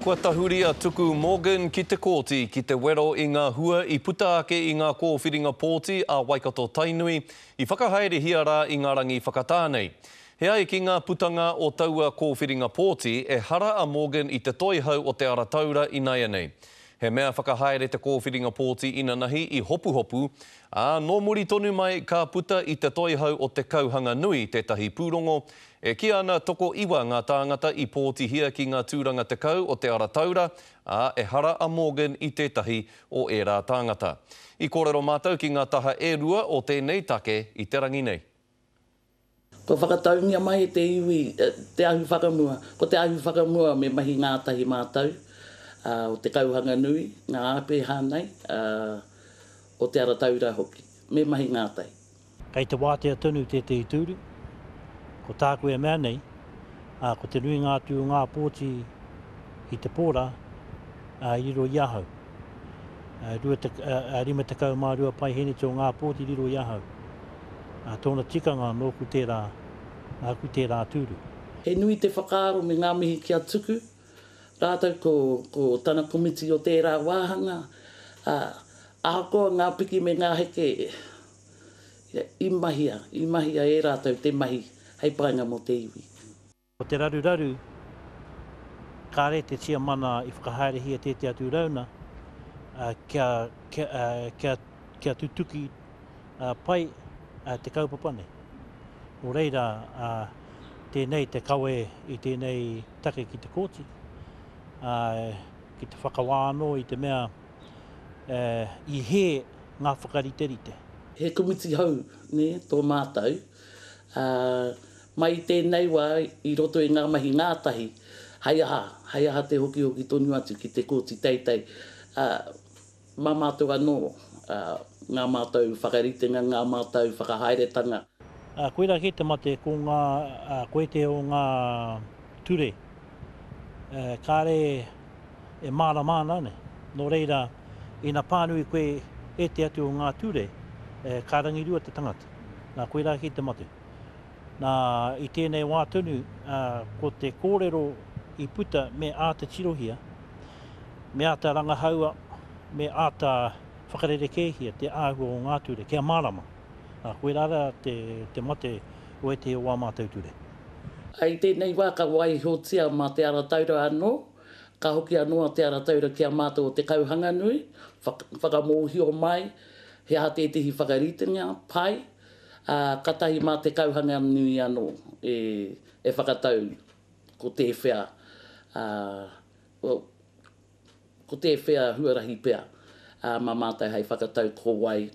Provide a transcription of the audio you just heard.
Kua tahuri a Tuku Morgan ki te kōti ki te wero i ngā hua i puta ake i ngā kōwhiringa pōti a Waikato-Tainui i whakahaerehia rā i ngā rangi whakatā nei. He ai ki ngā putanga o taua kōwhiringa pōti, ehara a Morgan i te toihau o Te Ara Taura inaianei. He mea whakahaere te kōwhiringa pōti inanahi i Hopuhopu, ā, nō muri tonu mai ka puta i te toihau o te Kauhanganui tētahi pūrongo e kī ana tokoiwa ngā tāngata i pōtihia ki ngā tūranga 10 o Te Ara Taura, ā, ehara a Morgan i tētahi o ērā tāngata. I kōrero mātou ki ngā taha e rua o tēnei take i te rangi nei. Kua whakataungia mai e te iwi te ahu whakamua. Ko te ahu whakamua me mahi ngātahi mātou o Te Kauhanganui, ngā āpēhā nei, o Te Arataura hoki. Me mahi ngātahi. Kei te wātea tonu tētehi tūru. Ko tāku e mea nei, ko te nuinga atu o ngā pōti i te pō rā, i riro i ahau. 52 paihēneti o ngā pōti i riro i ahau. Ā, tōna tikanga nōku tērā, nāku tērā tūru. He nui te whakaaro me ngā mihi ki a Tuku, rātou ko, ko tana komiti o tērā wāhanga, ā, ahakoa ngā piki me ngā heke, i mahia, i mahia e rātou te mahi hei painga mō te iwi. Ko te raruraru, kāre te tiamana i whakahaerehia tētehi atu rauna kia tutuki pai te kaupapa nei. Nō reira, tēnei te kawe i tēnei take ki te kōti, ki te whakawā anō i te mea i hē ngā whakariterite. He komiti hou, nē, tō mātou, ā, Mai i tēnei wā i roto i ngā mahi ngātahi, hei aha, hei aha te hokihoki tonu atu ki te Kōti Teitei, ā, mā mātou anō, ā, ngā mātou whakaritenga, ngā mātou whakahaeretanga. Ā, koirā kē te mate, ko ngā, ā, ko ētehi o ngā ture, ā, kāre e mārama ana, nē. Nō reira, ina pānui koe ētehi atu o ngā ture, ā, ka rangirua te tangata. Nā, koirā kē te mate. Nā, i tēnei wā tonu, ko te kōrero i puta me āta tirohia, me āta rangahaua, me āta whakarerekēhia te āhua o ngā ture, kia mārama. Nā, koirā rā te, te mate o ētehi o ā mātou ture. I tēnei wā ka waihotia mā Te Ara Taura anō, ka hoki anō a Te Ara Taura ki a mātou o Te Kauhanganui, whakamōhio mai he aha tētehi whakaritenga pai, Ā, katahi mā te Kauhanganui anō e, e whakatau ko tēwhea, ā, well, ko tēwhea huarahi pea, ā, mā mātou hei whakatau ko wai.